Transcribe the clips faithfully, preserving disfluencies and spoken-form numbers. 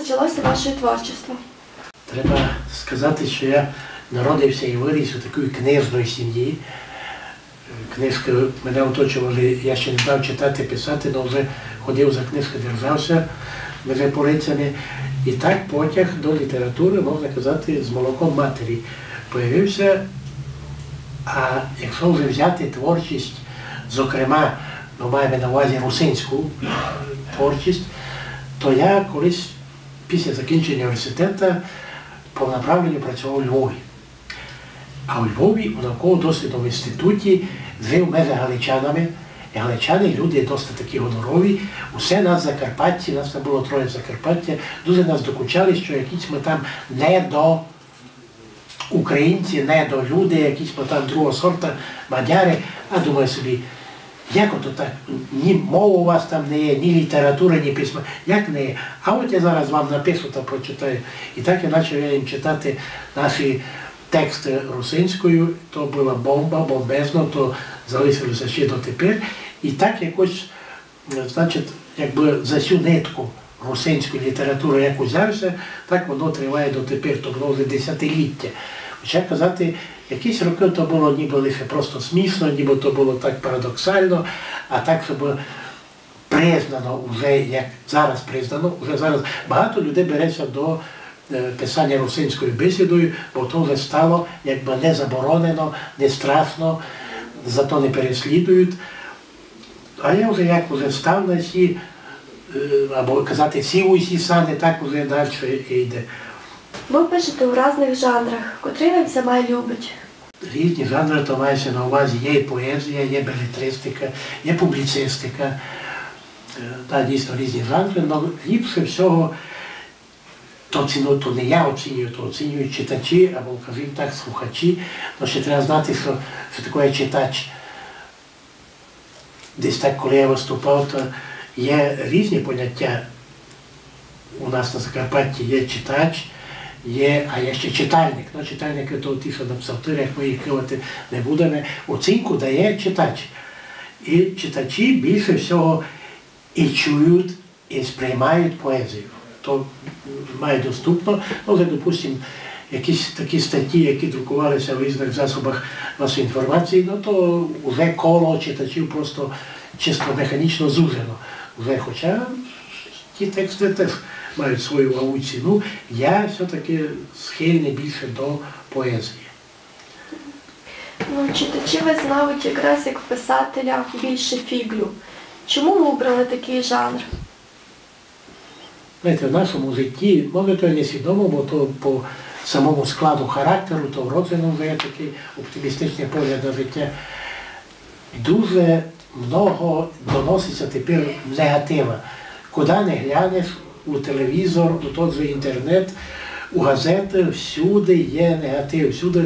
Почалося ваше творчество? Треба сказати, що я народився і виріс у такій книжній сім'ї. Книжки мене оточували, я ще не знав читати, писати, але вже ходив за книжки, держався межи полицями. І так потяг до літератури, можна казати, з молоком матері появився. А якщо вже взяти творчість, зокрема, ну, маємо на увазі русинську творчість, то я колись після закінчення університету по направленню працював у Львові. А у Львові у науково-дослідному інституті жив межи галичанами. І галичани люди досить такі гонорові. Усе нас закарпатці, нас там було троє з Закарпаття, дуже нас докучали, що якісь ми там недоукраїнці, недолюди, якісь ми там другого сорта мадяри. А думаю собі, як ото так? Ні мови у вас там не є, ні літератури, ні письма. Як не є? А от я зараз вам напишу та прочитаю. І так я почав я їм читати наші тексти русинською. То була бомба, бомбезно, то залишилося ще дотепер. І так якось, значить, якби за сю нитку русинської літератури як узявся, так воно триває дотепер, то було вже десятиліття. Хоча казати, якісь роки то було ніби лише просто смішно, ніби то було так парадоксално, а так, щоб признано вже, як зараз признано, вже зараз багато людей береться до е, писання русинською бесідою, бо то вже стало якби не заборонено, не страшно, за то не переслідують. А я вже як уже став на сі, е, або казати, сів у сі сани, так уже далі йде. Ви пишете у різних жанрах. Котрий вам саме любить? Різні жанри, то мається на увазі, є і поезія, є белетристика, є публіцистика. Е, та, дійсно різні жанри, але ліпше всього то ціну, то не я оцінюю, то оцінюють читачі, або, скажімо так, слухачі. Но ще треба знати, що, що таке читач. Десь так, коли я виступав, то є різні поняття. У нас на Закарпатті є читач, є, а є ще читальник. Ну, читальники то ті, що на псалтирях, ми їх кривати не будемо. Оцінку дає читач. І читачі більше всього і чують, і сприймають поезію. То май доступно, ну, вже, допустим, якісь такі статті, які друкувалися в різних засобах масової інформації, ну, то вже коло читачів просто чисто механічно зужено. Вже, хоча ті тексти теж мають свою вагу і ціну, я все-таки схильний більше до поезії. Ну, читачі вас знають якраз як писателя більше фіґлю. Чому ви обрали такий жанр? Знаєте, в нашому житті, може, то й несвідомо, бо то по самому складу характеру, то вроджено вже є такий оптимістичний погляд на життя. Дуже много доноситься тепер негатива. Куди не глянеш, у телевізор, у тот же інтернет, у газети, всюди є негатив, всюди,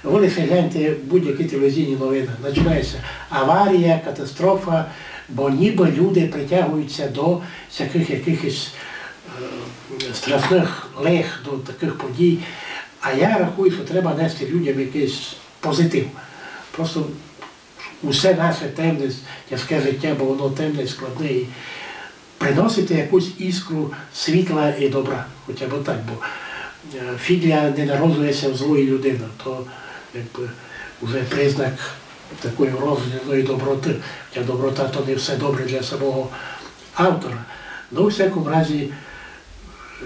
ви лише гляньте будь-які телевізійні новини. Починається аварія, катастрофа, бо ніби люди притягуються до всяких якихось, е, страшних лих, до таких подій. А я рахую, що треба нести людям якийсь позитив. Просто усе наше темне, тяжке життя, бо воно темне, складне, і приносити якусь іскру світла і добра, хоча б так, бо, е, фіґля не народжується в злої людини, то якби вже признак такої вродженої доброти, хоча доброта то не все добре для самого автора. Ну, у всякому разі,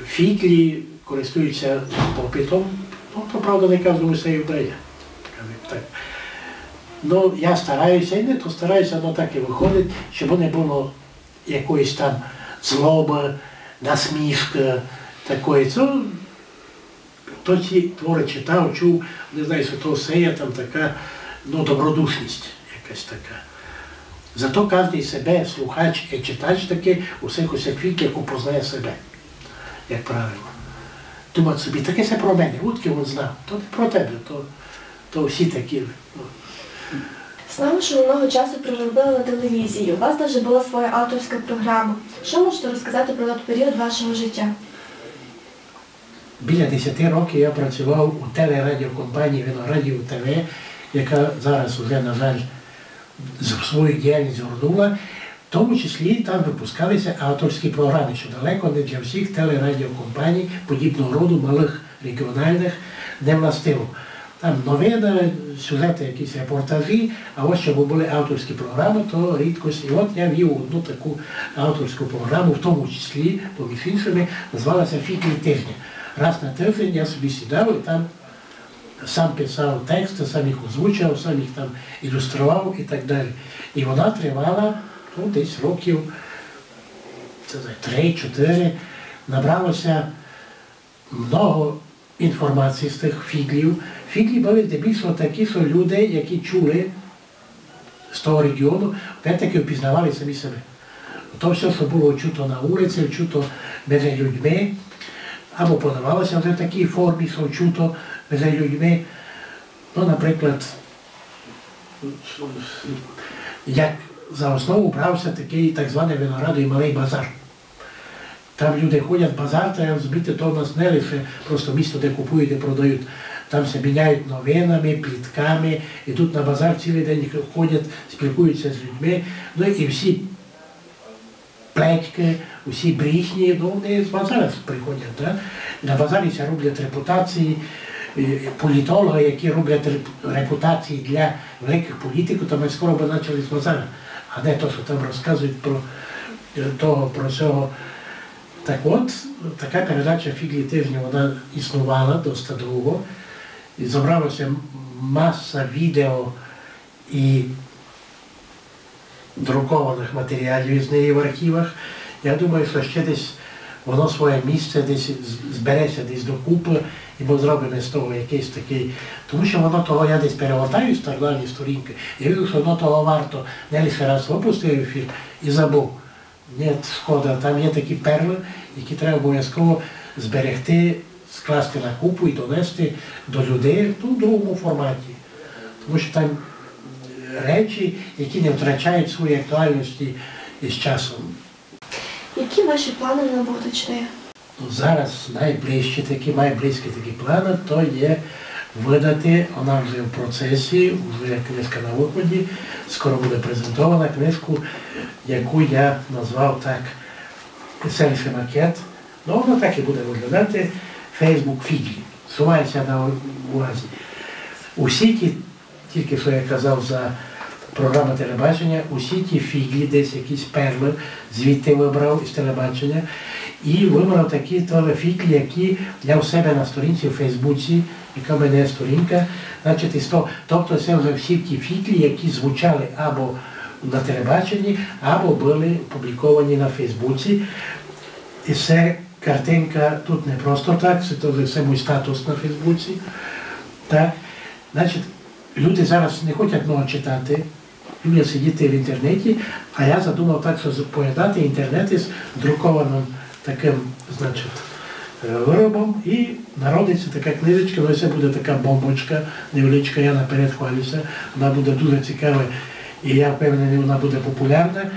фіґлі користуються попитом, ну, то, правда, не кожному се й вдає. Так. Ну, я стараюся, і не то стараюся, воно так і виходить, щоб не було якоїсь там злоби, насмішки такої. Це, хто ці твори читав, чув, не знає, що то все є там така, ну, добродушність якась така. Зато кожний себе, слухач і читач таки, усе якось як фіґля, як упознає себе, як правило. Думать собі, таке се про мене, удки він знав, то не про тебе, то, то всі такі. Ну. Знаю, що ви много часу проробили на телевізії. У вас даже була своя авторська програма. Що можете розказати про той період вашого життя? Біля десяти років я працював у телерадіокомпанії Виноградів Т В, яка зараз уже, на жаль, з-, свою діяльність згорнула. тому числі там выпускали ся авторські програмы, што далеко не для всіх телерадіокомпаній подібного роду, малых, реґіональных, не властиво. Там новины, сюжеты, якісь репортажі, а ось щоб были авторські програмы, то рідкость. І от я вів одну таку авторську програму, в тому числі, поміж іншыми, назвала ся «Фіґлі тыжня». Раз на тыждень я собі сідав і там сам писав тексты, сам їх озвучував, сам їх там ілюстрував і так далі. І вона тривала, ну, десь років, це так, три-чотири. Набрало ся много інформації з тых фіґлів. Фіґлі были здебільшого такі, што люди, які чули з того реґіону, опять-таки опізнавали самі себе. То всьо, што было чуто на улици, чуто межи людьми, або подавало ся вже в такій формі, што чуто межи людьми. Ну, наприклад, як за основу брав ся такый так званый Виноградовый малый базар. Там люди ходять, базар, треба розуміти, то в нас не лише просто місто, де купують і продають. Там ся міняють новинами, плітками, ідуть на базар, цілый день ходять, спілкуються з людьми. Ну і всі плетькы, усі брехні, ну, вони з базара приходять, да? На базарі ся роблять репутації, е, політологи, які роблять реп-, репутації для великых політиків, то мы скоро бы почали з базара, а не то, што там розказують про, е, того, про сього. Так от, така передача «Фіґлі тыжня», вона існувала доста довго, і зобрала ся м-, маса відео і друкованых матеріалів із неї в архівах. Я думаю, што ще десь воно своє місце десь з-, збере ся десь докупы, і мы зробиме з того якыйсь такый, тому што воно того, я десь перегортаю стародавні сторінкы, я вижу, што воно того варто, не лише раз выпустив ефір і забыв. Ні, шкода, там є такі перлы, які треба обовязково зберегти, скласти на купу і донести до людей, ну, в другому форматі. Тому што там, е, речі, які не втрачають своєї актуальності із часом. Які ваші планы на будучне? Ну, зараз найближчі такі, май близькі такі планы, то є выдати, вона вже в процесі, вже книжка на выході, скоро буде презентована, книжку, яку я назвав так, селфі-макет. Ну, воно так і буде выглядати, «Фейсбук фіґлі». Що має ся на увазі? Усі ті, тільки што я казав за програмы телебачення, усі ті фіґлі, десь якісь перлы, звідти выбрав із телебачення. І выбрав такі телефіґлі, які я у себе на сторінці у Фейсбуці, яка в мене є сторінка, значить, із того, тобто це вже всі ті фіґлі, які звучали або на телебаченні, або были опубліковані на Фейсбуці. І це картинка тут не просто так, це, то, це мій статус на Фейсбуці. Так. Значить, люди зараз не хочуть много читати, люблять сидіти в інтернеті, а я задумав так, що поєднати інтернет із друкованим таким, значить, е, виробом, і народиться така книжечка, ну, це буде така бомбочка невеличка, я наперед хвалюся, вона буде дуже цікава, і я впевнений, вона буде популярна.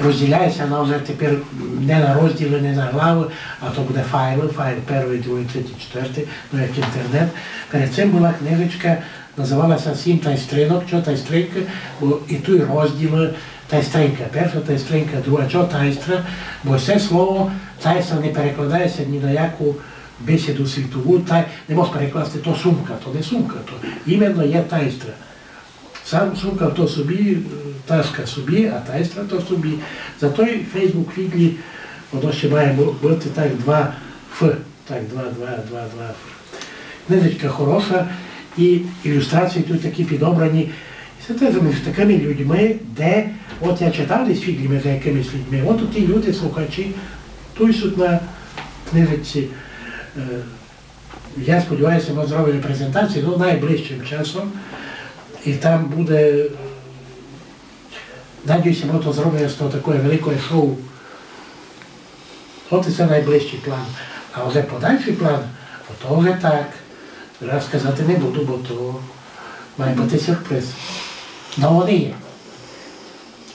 Розділяється вона вже тепер не на розділи, не на глави, а то буде файлы, файл першый, другый, третій, четвертый, ну, як інтернет. Перед цим была книжечка, называла ся «Сім тайстринок». Чого тайстринка? Бо і туй розділы тайстринка. Перша тайстринка, друга. Чого тайстра? Бо це слово тайстра не перекладає ся ні на яку бесіду світову. Тай-, не можеш перекласти, то сумка, то не сумка, то іменно є тайстра. Сам сумка то собі, е, ташка собі, а тайстра то собі. Зато й «Фейсбук фіґлі», воно ще має бу-, быти так два ф, так, два, два, два, два ф. Книжечка хороша, і ілюстрації тут такі підобрані. І це теж між такыми людьми, де, от я читав десь фіґлі між якымись людьми, от ті люди, слухачі, туй суть на книжечці, е, Я сподіваюся, ми зробимо презентацію, ну, найближчим часом. І там буде, надіюся, ми то зробимо з того таке велике шоу. От і це найближчий план. А вже подальший план, то вже так. Зараз казати не буду, бо то має бути сюрприз. Но вони є.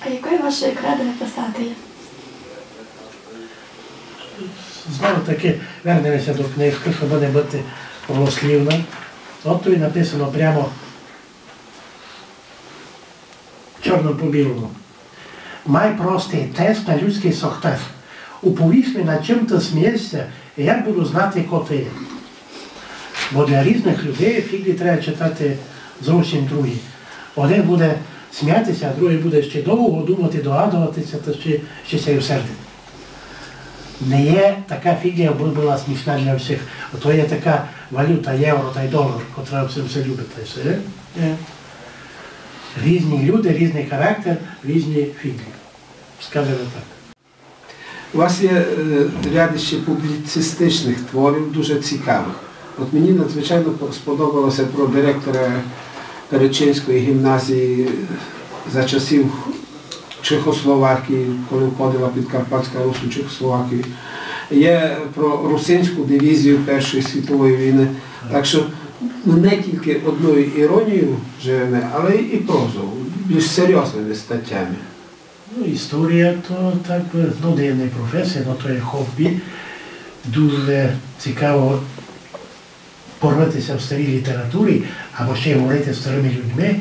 А якоє ваше кредо написати? Знову таки вернемося до книжкы, щоб не быти голослівным. От туй написано прямо, чорно по білому. Май простый тест на людськый сохтас. Уповіш ми, на чим ты смієш ся, і я буду знати, ко ты є. Бо для різных людей фіґлі треба читати зовсім другі. Один буде сміяти ся, а другый буде ще довго думати, догадовати ся, та ще, ще ся й усердити. Не є така фіґля, абы была смішна для всіх. То є така валюта, євро тай долар, котра всім ся любить, тай всьо, е? Е. Різні люди, різный характер, різні фіґлі. Скажеме так. У вас є, е, ряд іщи публіцистичных творів, дуже цікавых. От мені надзвичайно по-, сподобало ся про директора Перечинської гімназії за часів Чехословакії, коли входила Підкарпатська Русь у Чехословакію. Є про русинську дивізію Першої світової війни. Так що, ну, не тільки одною іронією живеме, але і прозою, більш серйозними статтями. Ну, історія то так бы, ну, не, не професія, но то є хобі. Дуже цікаво порвати ся в старій літературі, або ще й говорити з старыми людьми.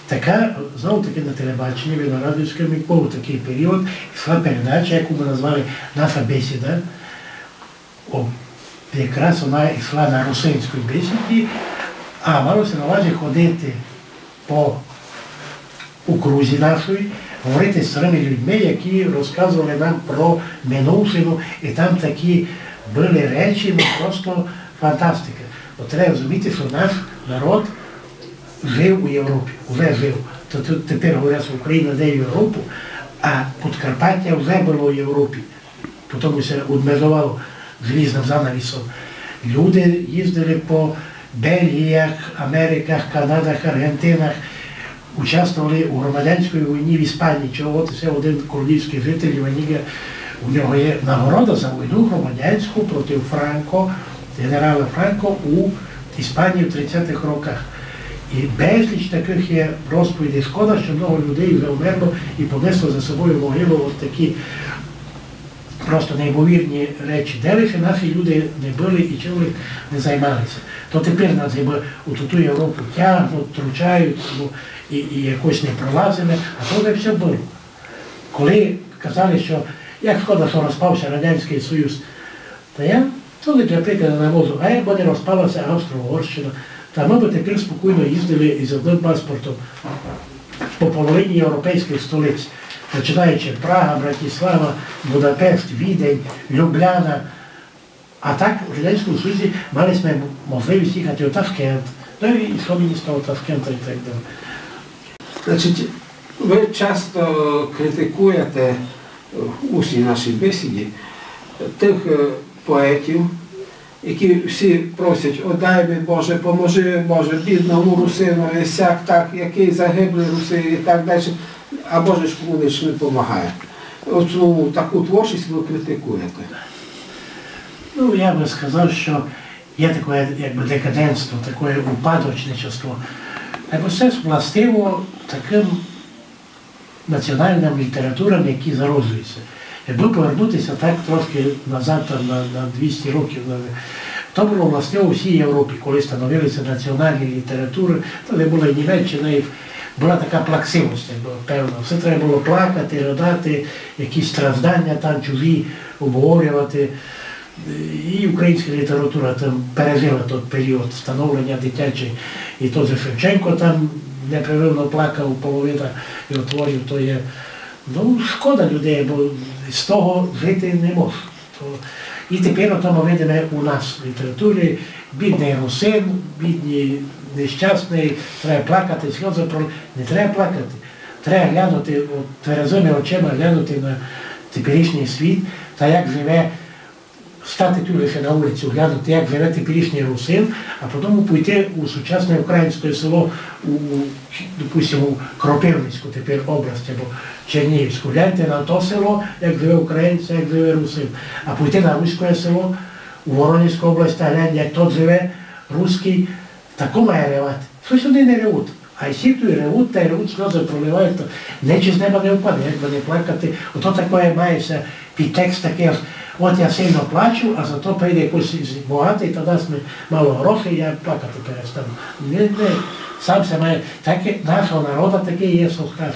Така, знову таки на телебаченні, виноградівському, був такый період, йшла передача, яку мы назвали «Наша бесіда». О, якраз она йшла на русинській бесіді, а мало ся на увазі ходити по окрузі нашій, говорити з старыми людьми, які розказовали нам про минувшину, і там такі были речі, ну, просто фантастика. Бо треба розуміти, што наш народ жив у Європі, уже жив. То, то тепер говорять, што Україна йде в Європу, а Подкарпаття вже было в Європі. Потому ся одмежовало желізным занавісом. Люди їздили по Бельгіях, Америках, Канадах, Аргентинах, участвовали у громадянській войні в Іспанії, чого це один королівськый житель Іваніґа, у нього є нагорода за войну громадянську проти Франко, генерала Франко у Іспанії в тридцятых роках. І безліч такых є розповідей. Шкода, што много людей вже умерло і понесло за собою в могилу от такі просто неймовірні речі. Де лише наші люди не были і чим лиш не займали ся. То тепер нас гибы у ту, ту Європу тягнуть, тручають, ну, і, і якось не пролазиме, а то вже всьо было. Коли казали, што як шкода, што розпав ся Радянськый Союз, та я тоже для прикладу навожу, а якбы не розпала ся Австро-Угорщина, та мы бы тепер спокійно їздили із одным паспортом по половині європейськых столиць, починаючи Прага, Братіслава, Будапешт, Відень, Любляна. А так, в Радянському Союзі мали сьме можливість їхати у Ташкент. Ну і што мені з того Ташкента і так далі. Значить, ви часто критикуєте, е, в усній нашій бесіді тих, е, поетів, які всі просять: «О, дай ми, Боже, поможи, Боже, бідному русинові, сяк так, якый загиблый русин» і так далі. А Боже ж кому нич не помагає. Оцю таку творчість ви критикуєте. Ну, я бы сказав, што є таке, якбы, декадентство, таке упадочничество. Айбо се властиво такым націоналным літературам, які зароджуються. Якбы повернути ся так трошки назад, там, на, на двісті років, на, то было властиво всій Європі, коли становили ся націоналні літературы, то не была і Німеччина, і была така плаксивость, якбы, певна. Всьо треба было плакати, рыдати, якісь страждання там чужі обговорювати. І українська література там пережила тот період становлення дитячий. І тот же Шевченко там непрерывно плакав, половина його творів то є. Ну, шкода людей, бо з того жити не мож. То, і тепер ото мы видиме у нас в літературі: бідный русин, бідный, нещасный, треба плакати, сльозы прол-, не треба плакати. Треба глянути, от, тверезыми очима глянути на теперішній світ, та як живе, стати туй лише на улицю, глянути, як живе теперішній русин, а потім пойти у сучасне українське село, у, у, допустим, у Кропивницьку тепер область, або Чернігівську. Гляньте на то село, як живе українець, як живе русин. А пойти на руське село, у Воронезьку область, та глянь, як тот живе руськый, тако має ревати. Штось они не ревуть. А сі туй ревуть, та й ревуть, сльозы проливають, то нич з неба не впаде, як бы не плакати. Ото такоє має ся підтекст такый, аж от я сильно плачу, а зато прийде якыйсь богатый та дасть ми мало грошей, я плакати перестану. Не, не, сам ся має, так і нашого народа такый є сохташ.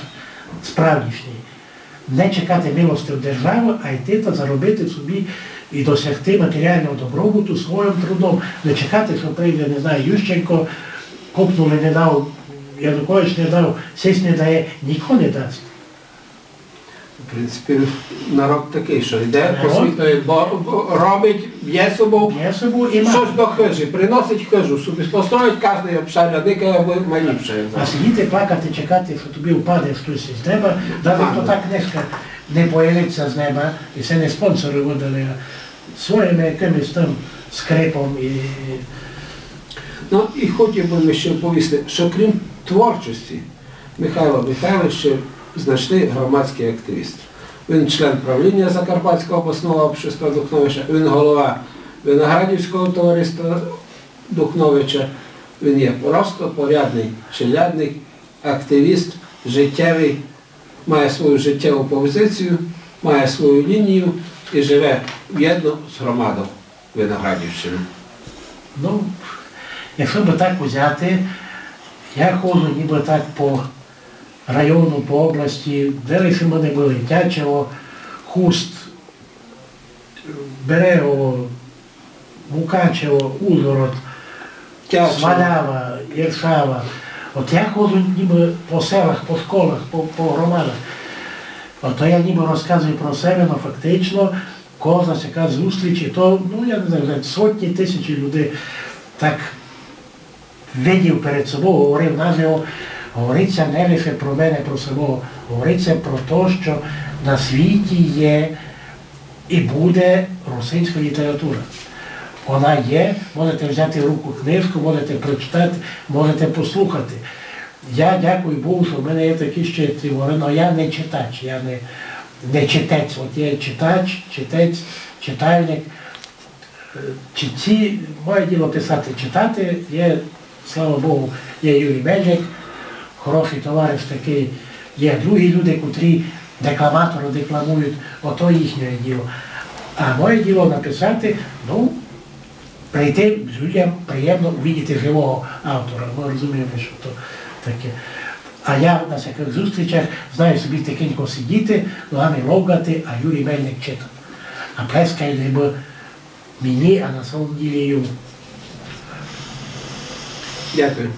справдішній. Не чекати милости од державы, а йти та заробити собі і досягти матеріалного добробуту своїм трудом. Не чекати, што прийде, не знаю, Ющенко, копнули не дав, Янукович не дав, сись не дає, нико не дасть. В принципі, народ такый, што йде по світу, бо, бо робить, є собов, Є собов і має. Штось до хыжі, приносить хыжу собі, построїть каждый обшар, а никай абы май ліпше. А сидіти, плакати, чекати, што тобі впаде штось із неба, навіть то так книжка не появиться з неба, і се не спонсоры выдали, а своїми якымись там скрипом і Ну, і хотів бы ще повісти, што крім творчості, Михайло Михайлович ще значный громадськый активіст. Він член правління Закарпатського обласного общества Духновича, він голова Виноградівського товариства Духновича. Він є просто порядный челядник, активіст, життєвый, має свою життєву позицію, має свою лінію і живе вєдно з громадов Виноградівщины. Ну, якщо бы так узяти, я ходжу нібы так по району, по области, де лише мы не были, Тячево, Хуст, Берегово, Мукачево, Ужгород, Свалява, Іршава. От я ходжу нібы по селах, по школах, по, по громадах. Ото я нібы розказую про себе, но фактично кожна така зустріч, і то, ну, я не знаю, сотні тисяч людей так видів перед собов, говорив наживо, говорить ся не лише про мене, про самого, говорить ся про то, што на світі є і буде русинська література. Вона є, можете взяти в руку книжку, можете прочитати, можете послухати. Я дякую Богу, што в мене є такі ще твори, но я не читач, я не, не читець. От є читач, читець, читальник. Е, читці, моє діло писати, читати, є, слава Богу, є Юрій Мельник, хорошый товариш такый, є другі люди, котрі декламаторы декламують, ото їхнє діло. А моє діло написати, ну, прийти, людям приємно увидіти живого автора, мы розумієме, што то таке. А я на такых зустрічах знаю собі тихенько сидіти, ногами ловкати, а Юрій Мельник читать. А плескають, гибы мені, а на самом ділі йому. Дякую.